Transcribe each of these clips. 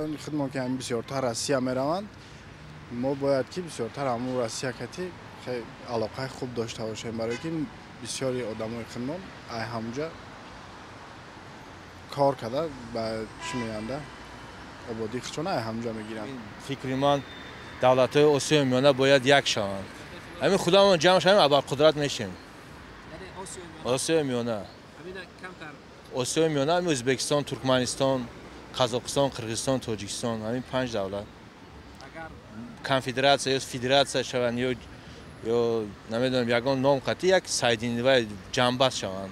Шаҳрвандони худмон ки ҳамин бисёртар Россия мераванд, мо бояд ки бисёртар ҳамун Россия кати алоқаи хуб дошта бошем, барое ки бисёри одамои худмон ай ҳамунҷа кор карда ба чӣ меянда ободии худшона ай ҳамунҷа мегиранд. Фикри ман, давлатҳои Осиёи Миёна бояд як шаванд. Ҳамин худамон ҷамъ шавем, абарқудрат мешем. Осиёи Миёна, Осиёи Миёна, ҳамин Ӯзбекистон, Туркманистон, Қазоқистон, Қирғизистон, Тоҷикистон, ҳамин панҷ давлат конфедератсия ё федератсия шаванд ё намедонам, ягон ном қатъи як сайдинвай ҷамъбаст шаванд.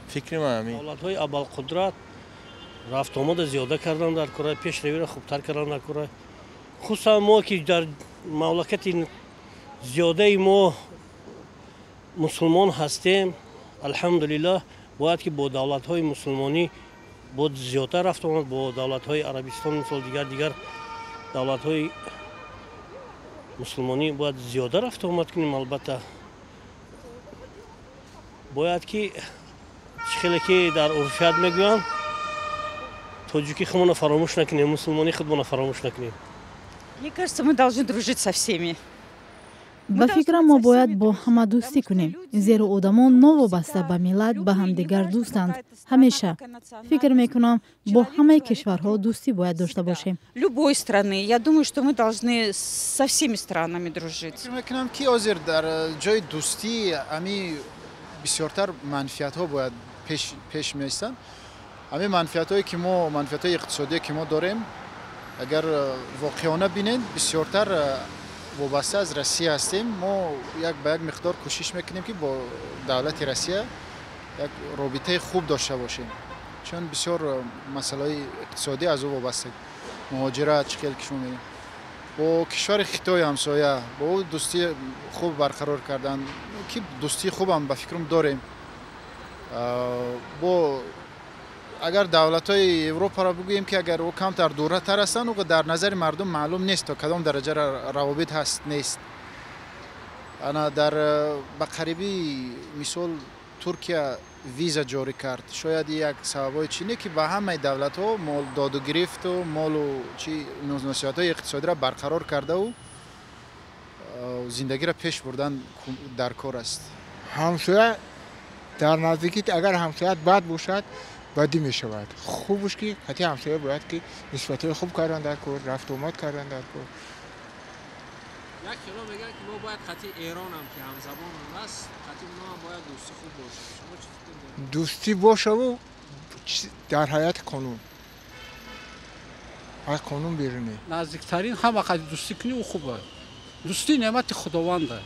Фикри ман ҳамин. Давлатҳои абарқудрат рафтуомада зиёда кардан дар кора, пешравиро хубтар кардан дар кора. Хусусан мо ки дар мамлакати зиёдаи мо мусулмон ҳастем, алҳамдулиллоҳ, бояд ки бо давлатҳои мусулмонӣ бо зиёдтар рафтуомад, бо давлатҳои Арабистон, мисол, дигар давлатҳои мусулмонӣ бояд зиёда рафтуомад кунем. Албатта, бояд ки чӣ хеле ки дар урфият мегӯянд, тоҷикӣ худмонро фаромӯш накунем, мусулмонӣ худмонро фаромӯш накунем. Мне кажется, мы должны дружить со всеми. Ба фикрам, мо бояд бо ҳама дӯстӣ кунем, зеро одамон новобаста ба миллат ба ҳамдигар дӯстанд ҳамеша. Фикр мекунам, бо ҳамаи кишварҳо дӯстӣ бояд дошта бошем. Любой страны. Я думаю, что мы должны со всеми странами дружить. Фикр мекунам, ки ҳозир дар ҷои дӯстӣ ами бисёртар манфиатҳо бояд пеш меистанд. Ҳамин манфиатҳое ки мо, манфиатҳои иқтисодие ки мо дорем, агар воқеона бинед, бисёртар вобаста аз Россия ҳастем. Мо як ба як миқдор кӯшиш мекунем, ки бо давлати Россия як робитаи хуб дошта бошем, чун бисёр масъалаҳои иқтисодӣ аз ӯ вобаста, муҳоҷират, чӣ хел ки шумо мегӯед. Бо кишвари Хитой ҳамсоя, бо ӯ дӯстии хуб барқарор кардан, ки дӯстии хубам, ба фикрам, дорем. Бо агар давлатҳои Европаро бигӯем, ки агар ӯ камтар дуртар ҳастанд, ӯ дар назари мардум маълум нест, то кадом дараҷа равобит ҳаст, нест. Ана дар ба қарибӣ, мисол, Туркия виза ҷорӣ кард. Шояд як сабабҳои чи не, ки ба ҳамаи давлатҳо мол доду гирифту молу чи муносибатҳои иқтисодиро барқарор кардаву зиндагиро пеш бурдан дар кор аст. Ҳамсоя дар наздикӣ, агар ҳамсоят бад бошад, бадӣ мешавад. Хубш ки қати ҳамсоя бояд ки нисбатҳои хуб кардан дар кор, рафтуомад кардан дар кор. Як хело мегӯянд, ки мо бояд қати Эронам, ки ҳамзабонам аст, қати оно ҳам бояд дӯстӣ хуб бошад. Шумо чӣ фикр доред? Дӯстӣ бошаву дар ҳайати қонун, аз қонун беруне. Наздиктарин ҳама қати дӯстӣ кунӣ, ӯ хуб. Дӯстӣ неъмати Худованда.